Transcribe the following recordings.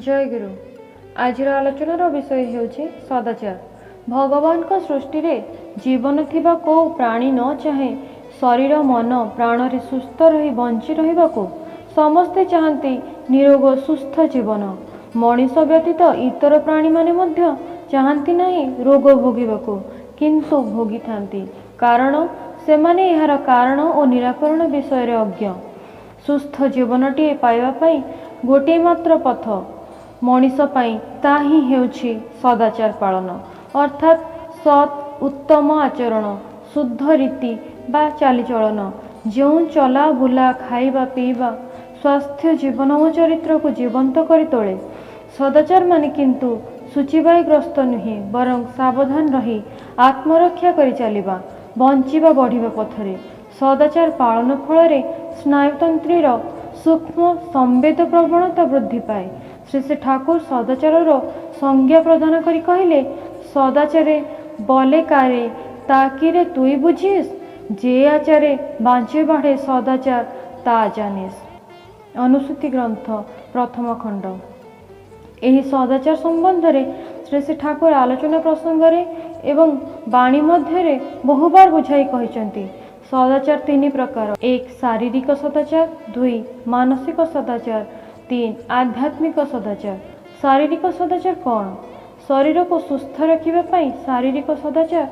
ଜୟଗୁରୁ। ଆଜିର ଆଲୋଚନାର ବିଷୟ ହେଉଛି ସଦାଚାର। ଭଗବାନଙ୍କ ସୃଷ୍ଟିରେ ଜୀବନ ଥିବା କେଉଁ ପ୍ରାଣୀ ନ ଚାହେଁ ଶରୀର, ମନ, ପ୍ରାଣରେ ସୁସ୍ଥ ରହି ବଞ୍ଚି ରହିବାକୁ? ସମସ୍ତେ ଚାହାନ୍ତି ନିରୋଗ ସୁସ୍ଥ ଜୀବନ। ମଣିଷ ବ୍ୟତୀତ ଇତର ପ୍ରାଣୀମାନେ ମଧ୍ୟ ଚାହାନ୍ତି ନାହିଁ ରୋଗ ଭୋଗିବାକୁ, କିନ୍ତୁ ଭୋଗିଥାନ୍ତି, କାରଣ ସେମାନେ ଏହାର କାରଣ ଓ ନିରାକରଣ ବିଷୟରେ ଅଜ୍ଞ। ସୁସ୍ଥ ଜୀବନଟିଏ ପାଇବା ପାଇଁ ଗୋଟିଏ ମାତ୍ର ପଥ ମଣିଷ ପାଇଁ, ତା ହିଁ ହେଉଛି ସଦାଚାର ପାଳନ, ଅର୍ଥାତ୍ ସତ୍ ଉତ୍ତମ ଆଚରଣ, ଶୁଦ୍ଧ ରୀତି ବା ଚାଲିଚଳନ, ଯେଉଁ ଚଲା ବୁଲା, ଖାଇବା ପିଇବା, ସ୍ୱାସ୍ଥ୍ୟ, ଜୀବନ ଓ ଚରିତ୍ରକୁ ଜୀବନ୍ତ କରି ତୋଳେ। ସଦାଚାର ମାନେ କିନ୍ତୁ ସୂଚିବାୟୁଗ୍ରସ୍ତ ନୁହେଁ, ବରଂ ସାବଧାନ ରହି ଆତ୍ମରକ୍ଷା କରି ଚାଲିବା, ବଞ୍ଚିବା ବଢ଼ିବା ପଥରେ। ସଦାଚାର ପାଳନ ଫଳରେ ସ୍ନାୟୁତନ୍ତ୍ରୀର ସୂକ୍ଷ୍ମ ସମ୍ବେଦ ପ୍ରବଣତା ବୃଦ୍ଧି ପାଏ। ଶ୍ରୀ ଶ୍ରୀ ଠାକୁର ସଦାଚାରର ସଂଜ୍ଞା ପ୍ରଦାନ କରି କହିଲେ, ସଦାଚାରେ ବଲେ କାରେ ତା କିରେ ତୁଇ ବୁଝିସ୍, ଯେ ଆଚାରେ ବାଞ୍ଚେ ବାଢ଼େ ସଦାଚାର ତା ଜାନିସ୍। ଅନୁସୂତି ଗ୍ରନ୍ଥ, ପ୍ରଥମ ଖଣ୍ଡ। ଏହି ସଦାଚାର ସମ୍ବନ୍ଧରେ ଶ୍ରୀ ଶ୍ରୀ ଠାକୁର ଆଲୋଚନା ପ୍ରସଙ୍ଗରେ ଏବଂ ବାଣୀ ମଧ୍ୟରେ ବହୁବାର ବୁଝାଇ କହିଛନ୍ତି। ସଦାଚାର ତିନି ପ୍ରକାର: 1, ଶାରୀରିକ ସଦାଚାର; 2, ମାନସିକ ସଦାଚାର; 3, ଆଧ୍ୟାତ୍ମିକ ସଦାଚାର। ଶାରୀରିକ ସଦାଚାର କ'ଣ? ଶରୀରକୁ ସୁସ୍ଥ ରଖିବା ପାଇଁ ଶାରୀରିକ ସଦାଚାର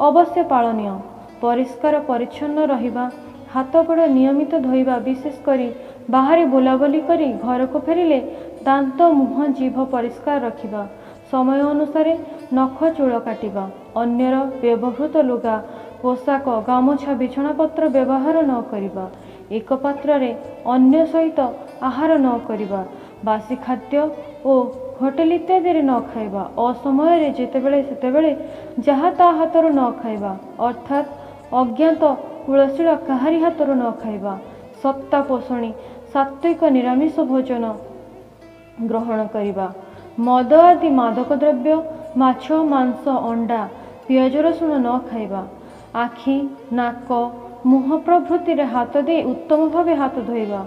ଅବଶ୍ୟ ପାଳନୀୟ। ପରିଷ୍କାର ପରିଚ୍ଛନ୍ନ ରହିବା, ହାତ ଗୋଡ଼ ନିୟମିତ ଧୋଇବା, ବିଶେଷ କରି ବାହାରେ ବୁଲାବୁଲି କରି ଘରକୁ ଫେରିଲେ ଦାନ୍ତ, ମୁହଁ, ଜିଭ ପରିଷ୍କାର ରଖିବା, ସମୟ ଅନୁସାରେ ନଖ ଚୂଳ କାଟିବା, ଅନ୍ୟର ବ୍ୟବହୃତ ଲୁଗା, ପୋଷାକ, ଗାମୁଛା, ବିଛଣାପତ୍ର ବ୍ୟବହାର ନ କରିବା, ଏକ ପାତ୍ରରେ ଅନ୍ୟ ସହିତ ଆହାର ନ କରିବା, ବାସି ଖାଦ୍ୟ ଓ ହୋଟେଲ ଇତ୍ୟାଦିରେ ନ ଖାଇବା, ଅସମୟରେ ଯେତେବେଳେ ସେତେବେଳେ ଯାହା ତା ହାତରୁ ନ ଖାଇବା, ଅର୍ଥାତ୍ ଅଜ୍ଞାତ କୁଳଶୀଳ କାହାରି ହାତରୁ ନ ଖାଇବା, ସତ୍ତା ପୋଷଣୀ ସାତ୍ତ୍ୱିକ ନିରାମିଷ ଭୋଜନ ଗ୍ରହଣ କରିବା, ମଦ ଆଦି ମାଦକ ଦ୍ରବ୍ୟ, ମାଛ, ମାଂସ, ଅଣ୍ଡା, ପିଆଜ ରସୁଣ ନ ଖାଇବା, ଆଖି, ନାକ, ମୁହଁ ପ୍ରଭୃତିରେ ହାତ ଦେଇ ଉତ୍ତମ ଭାବେ ହାତ ଧୋଇବା,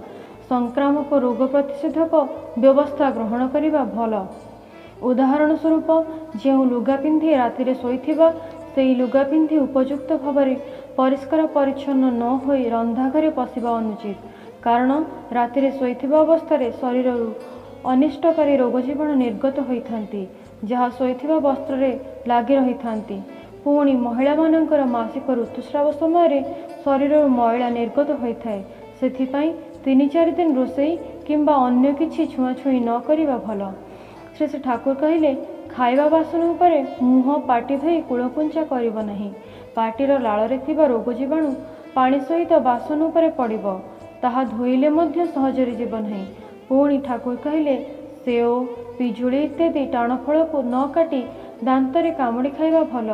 ସଂକ୍ରାମକ ରୋଗ ପ୍ରତିଷେଧକ ବ୍ୟବସ୍ଥା ଗ୍ରହଣ କରିବା ଭଲ। ଉଦାହରଣ ସ୍ୱରୂପ, ଯେଉଁ ଲୁଗା ପିନ୍ଧି ରାତିରେ ଶୋଇଥିବା, ସେଇ ଲୁଗା ପିନ୍ଧି ଉପଯୁକ୍ତ ଭାବରେ ପରିଷ୍କାର ପରିଚ୍ଛନ୍ନ ନ ହୋଇ ରନ୍ଧାଘରେ ପଶିବା ଅନୁଚିତ। କାରଣ ରାତିରେ ଶୋଇଥିବା ଅବସ୍ଥାରେ ଶରୀରରୁ ଅନିଷ୍ଟକାରୀ ରୋଗ ଜୀବାଣୁ ନିର୍ଗତ ହୋଇଥାନ୍ତି, ଯାହା ଶୋଇଥିବା ବସ୍ତ୍ରରେ ଲାଗି ରହିଥାନ୍ତି। ପୁଣି ମହିଳାମାନଙ୍କର ମାସିକ ଋତୁସ୍ରାବ ସମୟରେ ଶରୀରରୁ ମଇଳା ନିର୍ଗତ ହୋଇଥାଏ। ସେଥିପାଇଁ 3-4 ଦିନ ରୋଷେଇ କିମ୍ବା ଅନ୍ୟ କିଛି ଛୁଆଁଛୁଇଁ ନ କରିବା ଭଲ। ଶ୍ରୀ ଶ୍ରୀ ଠାକୁର କହିଲେ, ଖାଇବା ବାସନ ଉପରେ ମୁହଁ, ପାଟି ଧୋଇ କୁଳକୁଞ୍ଚା କରିବ ନାହିଁ। ପାଟିର ଲାଳରେ ଥିବା ରୋଗ ଜୀବାଣୁ ପାଣି ସହିତ ବାସନ ଉପରେ ପଡ଼ିବ, ତାହା ଧୋଇଲେ ମଧ୍ୟ ସହଜରେ ଯିବ ନାହିଁ। ପୁଣି ଠାକୁର କହିଲେ, ସେଓ, ପିଜୁଳି ଇତ୍ୟାଦି ଟାଣ ଫଳକୁ ନ କାଟି ଦାନ୍ତରେ କାମୁଡ଼ି ଖାଇବା ଭଲ।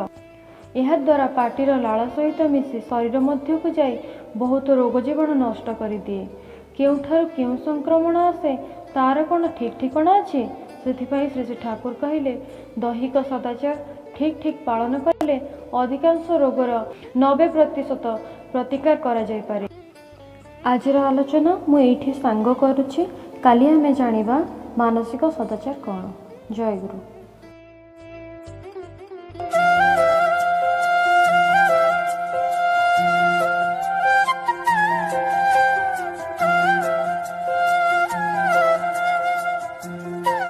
ଏହାଦ୍ୱାରା ପାଟିର ଲାଳ ସହିତ ମିଶି ଶରୀର ମଧ୍ୟକୁ ଯାଇ ବହୁତ ରୋଗ ଜୀବାଣୁ ନଷ୍ଟ କରିଦିଏ। କେଉଁଠାରୁ କେଉଁ ସଂକ୍ରମଣ ଆସେ, ତାର କ'ଣ ଠିକ୍ ଠିକଣା ଅଛି? ସେଥିପାଇଁ ଶ୍ରୀ ଶ୍ରୀ ଠାକୁର କହିଲେ, ଦୈହିକ ସଦାଚାର ଠିକ୍ ଠିକ୍ ପାଳନ କଲେ ଅଧିକାଂଶ ରୋଗର 90% ପ୍ରତିକାର କରାଯାଇପାରେ। ଆଜିର ଆଲୋଚନା ମୁଁ ଏଇଠି ସାଙ୍ଗ କରୁଛି। କାଲି ଆମେ ଜାଣିବା ମାନସିକ ସଦାଚାର କ'ଣ। ଜୟଗୁରୁ।